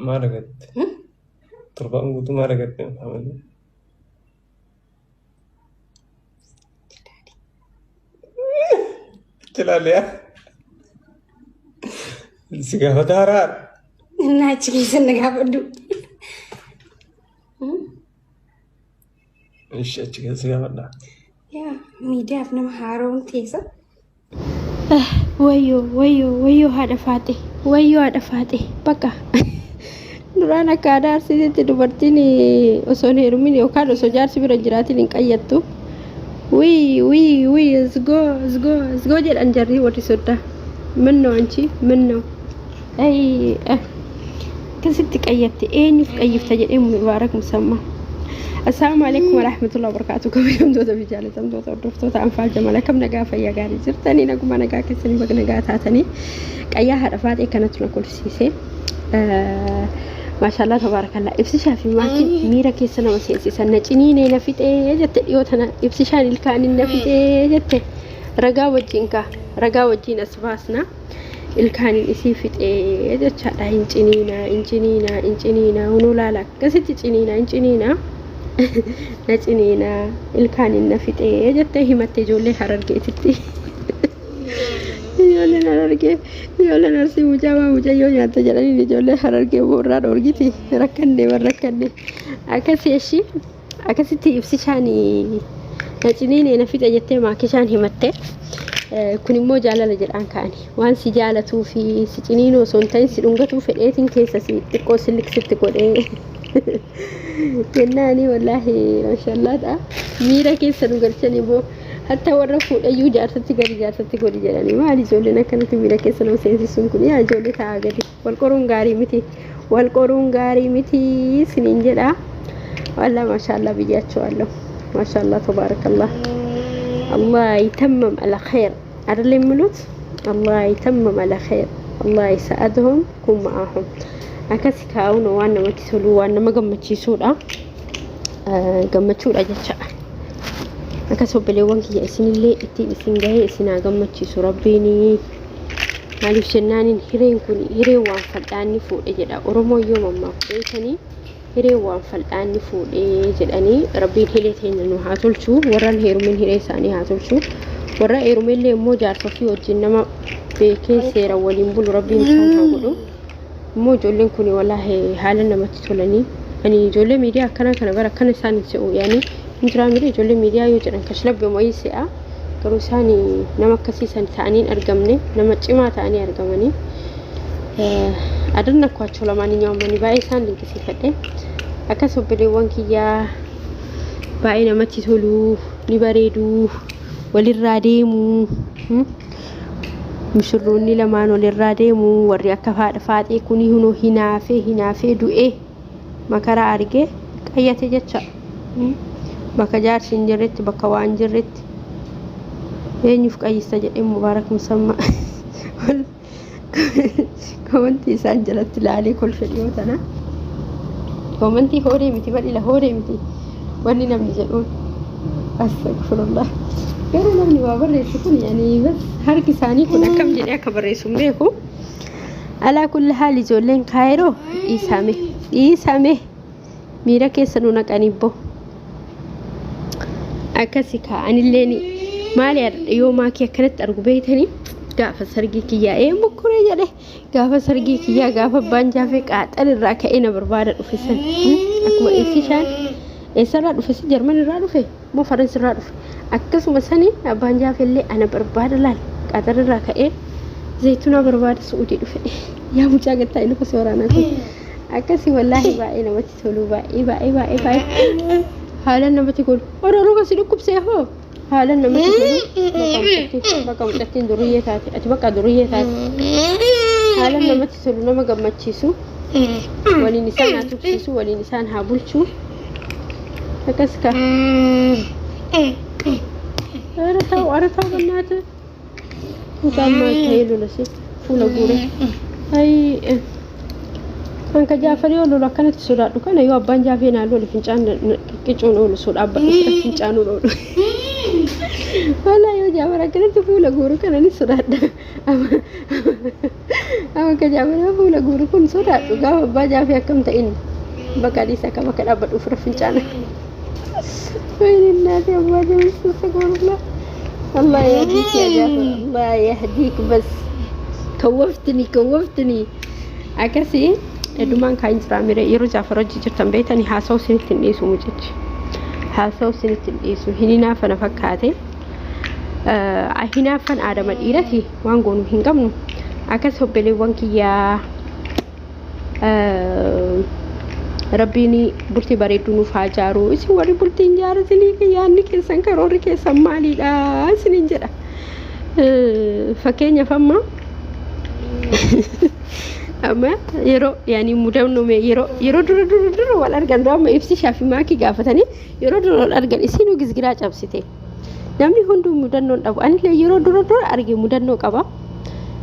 Maal argatte? Torbaan guutuu maal argatte Muhammad? Chilaaliyaa. Si gaafata haraadha. Innaa achi keessa na gaafadhu. Ishi achi keessa si gaafadha. Yaa miidiyaaf nama haaroon teessa. Wayyoo wayyoo wayyoo haadha faaxee wayyoo haadha faaxee bakka duraan akka aadaa arsiititti dubartiin osoo hin heerumin yookaan osoo jaarsi bira hin jiraatin hin qayyattu. Wii wii wii zgoo zgoo zgoo jedhan jarri warri soddaa. Minnoo anchi minnoo. Ayii akkasitti qayyatte eenyuuf qayyifta jedhee Mubaarak Musammaa. Assalaamu alaikum warahmatullahi wabarakatuh. Kabajamtoota fi jaalatamtoota hordoftoota Anfaal Jamal akkam nagaa fayyaa gaarii jirtanii naguma nagaa keessanii baga nagaa taatanii qayyaa haadha faaxee kanatu na kolfisiise. Maashaallah tabaarakallaa ibsishaa fi maakiin miira keessa nama seensisan na ciniinee na fixee jette dhiyoo tana ibsishaan ilkaaniin na fixee jette ragaa wajjin kaa ragaa wajjin as baasna. Ilkaaniin isii fixee jechaadha. Hin ciniinaa, hin ciniinaa, hin ciniinaa. Hunoo laala akkasitti ciniinaa, hin ciniinaa. Na ciniinaa, ilkaaniin na fixee jettee himatte ijoollee harargeetitti. Ijoolleen harargee, ijoolleen arsii mucaa waa mucayyoo nyaatte jedhaniin ijoollee harargee boorraa dhoorgiti. Rakkanne warra rakkanne. Akkasii ishii Akkasitti ibsishaan na ciniinee na fixe jettee maakishaan himatte. Kun immoo jaalala jedhaan ka'ani. Waan si jaalatuu fi si ciniinuu osoo hin ta'in si dhungatuu fedheetiin keessa si xiqqoo si liqsitti godhee. Jennaani wallaahi mashallaadha. Miira keessa nu galchanii boo. Hatta warra fuudhayyuu jaarsatti gadi jaarsatti godhi jedhanii. Maali ijoolleen akkanatti miira keessa nama seensisuun kun yaa ijoollee taa'aa gadi. Wal qoruun gaarii miti. Wal qoruun gaarii miti siniin jedha. Wallah mashallah biyyaachuu mashallah tabarakallah. Allah يتمم على خير አይደል የሚሉት አላህ ይተምም على خير አላህ ይሰአድሁም kun ma'ahum akkasi kaa'uun waan namatti tolu waan nama gammachiisuudha gammachuudha jecha akkas obboleewwan kiyya isinillee ittiin isin gahee isin haa gammachiisu rabbiin Maaliif jennaaniin hireen kun hireen waan fal'aanni fuudhe jedha. Oromoon yoo mammaaku beekanii hireen waan fal'aanni fuudhe jedhanii rabbiin hiree teenya nu haa tolchu. Warra hin heerumin hiree isaanii haa tolchu. Warra heerumellee immoo jaarsa ofii wajjin nama beekee seera waliin bulu rabbiin isaan haa godhu. Immoo ijoolleen kun wallaahi haala namatti tolanii. Ani ijoollee miidiyaa akkanaa kana bara akkana isaan hin se'u yaani hin jiraa miti ijoollee miidiyaa yoo jedhan kashlabbe wayii se'a. Garuu isaan nama akkasii san ta'anii hin argamne nama cimaa ta'anii argamanii. Adannakwaaቸው ለማንኛውም ani baay'ee isaan dinqisiifadhe. Akkas obboleewwan kiyyaa baay'ee namatti tolu ni bareedu walirraa deemu. Misirroonni lamaan walirraa deemu warri akka haadha faaxee kuni hunoo hinaafee hinaafee du'ee makaraa argee qayyate jecha. Bakka jaarsi hin jirretti bakka waan jirretti eenyuuf qayyista jedhee Mubaarak Musammaa komantii isaan jalatti laalee kolfe dhiyoo tana. Komantii hoodee miti bal'ila hoodee miti wanni namni jedhuun astagfirullah. Garuu namni waa barreessu kun yani bas harki isaanii kun akkam jedhee akka barreessu hin beeku. Alaa kulli haal ijoolleen kaayiroo dhiisame dhiisame miira keessa nu naqanii boo. Akkasi kaa anilleen maali yoo maakii akkanatti argu beeytanii gaafa sargii kiyyaa ee mukkuree jedhe gaafa sargii kiyyaa gaafa abbaan jaafee qaaxal irraa ka'ee na barbaada dhufe san akkuma ibsishaan eessarraa dhufe si jarman irraa dhufe moo faransi irraa dhufe akkasuma sani abbaan jaafee illee ana barbaada laal qaaxal irraa ka'ee zaytunaa barbaada su'uudii dhufe yaa mucaa gattaa inni kusi waraanaa kun. Akkasii wallaahi baay'ee namatti tolu, baay'ee baay'ee baay'ee baay'ee haalaan namatti tolu. Oromoo si dhukkubsee hoo haalaan namatti tolu. Bakka mucattiin duriyyee taate, ati bakka duriyyee taate, haalaan namatti tolu, nama gammachiisu. Waliin isaan haa tursiisu, waliin isaan haa bulchu. Akkas ka. Ara ta'u, ara ta'u, bannaata. Mucaan maal ta'ee lola si fuula guure? Ayi. Kan ka Jaafarii yoo lolu akkanatti sodaadhu kana, yoo abbaan Jaafee naan lole fincaan qiqqicuun oolu, sodaabbadhu fincaanuun oolu. Walaa yoo Jaafar akkanatti fuula guuru kana ni sodaadha. Amma ka Jaafarii fuula guuru kun sodaadhu, gaafa abbaa Jaafee akkam ta'in bakka dhiisa, akka bakka dhaabbadhu ofirra fincaana. ወይኔ እናቴ፣ አባቴ استغفر الله، الله يهديك يا جعفر، الله يهديك، بس كوفتني كوفتني. Akkasii heddumaan kan jira mire, yeroo Jaafar hojii jirtan beektanii haasa'u isinitti hin dhiisu, mucichi haasa'u isinitti hin dhiisu. Hin hinaafana fakkaate, hinaafan aadama dhiirati, waan goonu hin qabnu. Akkas obboleewwan kiyyaa, Rabbiin bultii bareedduu nuuf haa jaaru. Isin warri bultii hin jaaratinii yaadni keessan, karoorri keessan maalidha isiniin jedha. Fakkeenyaaf amma yeroo yaani mudannoo yeroo dura dura dura wal argan, amma Ibsishaa fi Maakii gaafatanii, yeroo dura wal argan isinuu gisgiraa cabsite. Namni hunduu mudannoon dhabu. Anillee yeroo dura dura arge mudannoo qaba.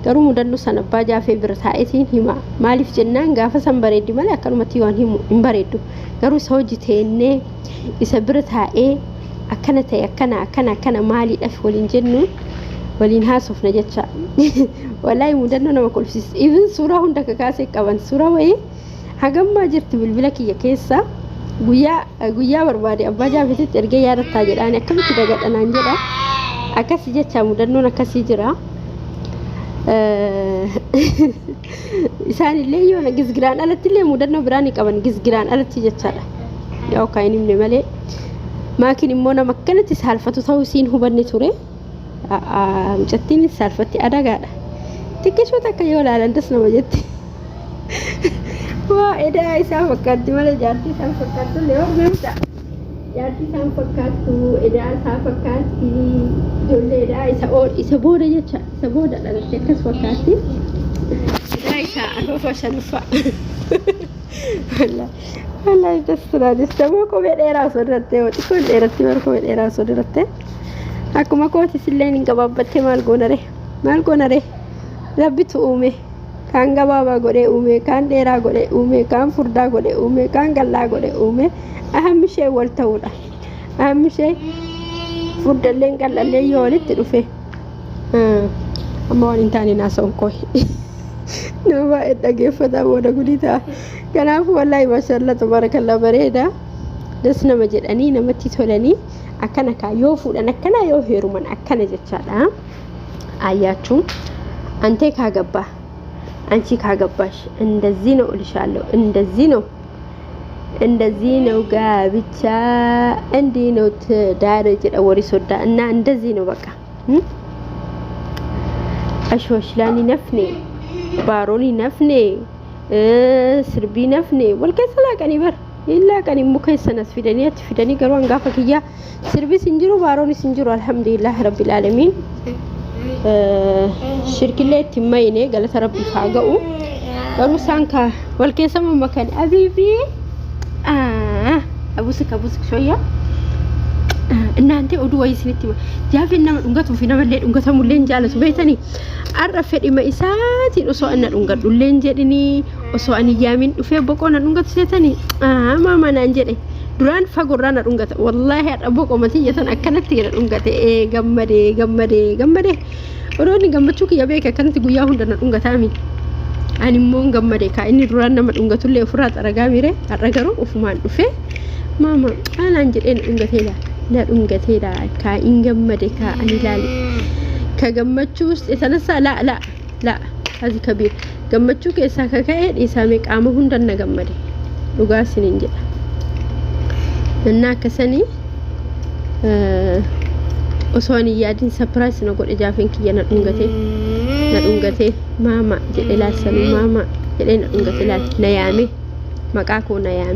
Garuu mudannoo sana abbaa Jaafee bira taa'eetiin hima. Maaliif jennaan, gaafa san bareeddi malee akkanumatti waan himu hin bareeddu. Garuu isa hojii teennee isa bira taa'ee akkana ta'e, akkana akkana akkana maaliidhaaf waliin jennu, waliin haasofna jecha. Wallaahi mudannoo nama kolfisiisa. Even suuraa hunda kakaasee qaban, suuraa wayii hagammaa jirti bilbila kiyya keessa. Guyyaa guyyaa barbaade abbaa Jaafetitti ergee yaadattaa jedhaani, akkamitti dagadhanaan jedha. Akkasii jecha mudannoon akkasii jira. Isaanillee yoo gisgiraan alatti illee mudannoo biraa ni qaban, gisgiraan alatti jechaadha. Yoo kan hin himne malee. Maakiin immoo nama akkanatti saalfatu ta'uu isiin hubanne ture. Mucattiin saalfatti adagaadha. Xiqqishoo takka yoo ilaalan das nama jetti. Waa edaa isaa fakkaatti malee jaartii isaan fakkaattu illee hormeemta. Jaartii isaan fakkaattu, edaa isaa fakkaatti, ijoollee edaa isa isa booda jecha, isa booda dhalatte akkas fakkaatti. Edaa isaa arfaffaa shanaffaa. Wallaahi das turaanis dammoo kophee dheeraa osoo dirattee, xiqqoo dheeratti bara kophee dheeraa osoo dirattee, akkuma kootis illee hin gabaabbattee. Maal goonare, maal goonare, Rabbitu uume. Kaan gabaabaa godhee uume, kaan dheeraa godhee uume, kaan furdaa godhee uume, kaan qal'aa godhee uume. Ahammi ishee wal ta'uudha. Ahammi ishee furdalleen qal'allee yoo walitti dhufe, amma waan hin taane naasa'uun koo nama baay'ee dhageeffataa booda gudii ta'a. Kanaafuu wallaahi maashaallah tabaarakallaa, bareeda, das nama jedhanii, namatti tolanii. Akkana kaa yoo fuudhan, akkana yoo heeruman, akkana jechaadha. አያችሁ፣ አንተ ካገባ፣ አንቺ ካገባሽ እንደዚህ ነው እልሻለሁ። እንደዚህ ነው፣ እንደዚህ ነው ጋብቻ፣ እንዲህ ነው ትዳር jedha warri soddaa እና እንደዚህ ነው በቃ። Ashwashlaan hin hafne, baaroon hin hafne, sirbii hin hafne, wal keessa laaqanii bar hin laaqanii muka sanas fidanii achi fidanii. Garuu hangaafa kiyyaa sirbis hin jiru, baaroonis hin jiru. Alhamdulillah rabbil aalamiin, shirkillee itti hin mayne, galata Rabbiif haa ga'u. Garuu isaan ka wal keessa mammakan. Abiibii abusik abusik shoyya እናንተ oduu wayii isinitti hima. Jaafeen nama dhungatuu fi namallee dhungatamullee hin jaalatu beektanii. Har'a fedhima isaatiin osoo anna dhungadhullee hin jedhinii, osoo ani yaamin dhufee boqoo na dhungatu seetanii, maama naan jedhe. Duraan fagoorraa na dhungata. Wallaahi har'a boqoo matii akkanatti na dhungate. Ee gammadee gammadee gammadee. Odoo inni gammachuu kiyya beeke akkanatti guyyaa hunda na dhungataami. Ani immoo gammade kaa, inni duraan nama dhungatullee ofirraa xaragaa mire, har'a garuu ofumaan dhufee maama anaan jedhee na dhungatee laala. Na dhungatee laala kaa, in gammade kaa ani laale. Ka gammachuu ውስጥ የተነሳ ላ ላ ላ azi kabiir gammachuu keessaa ka ka'e dhiisamee qaama hundan na gammade, dhugaa isiniin jedha. Innaa akkasanii osoo ani yaadin surprise na godhe Jaafeen kiyya, na dhungate, na dhungate, maama jedhe laalsanu, maama jedhee na dhungate laal, na yaame. Maqaa koo na yaame.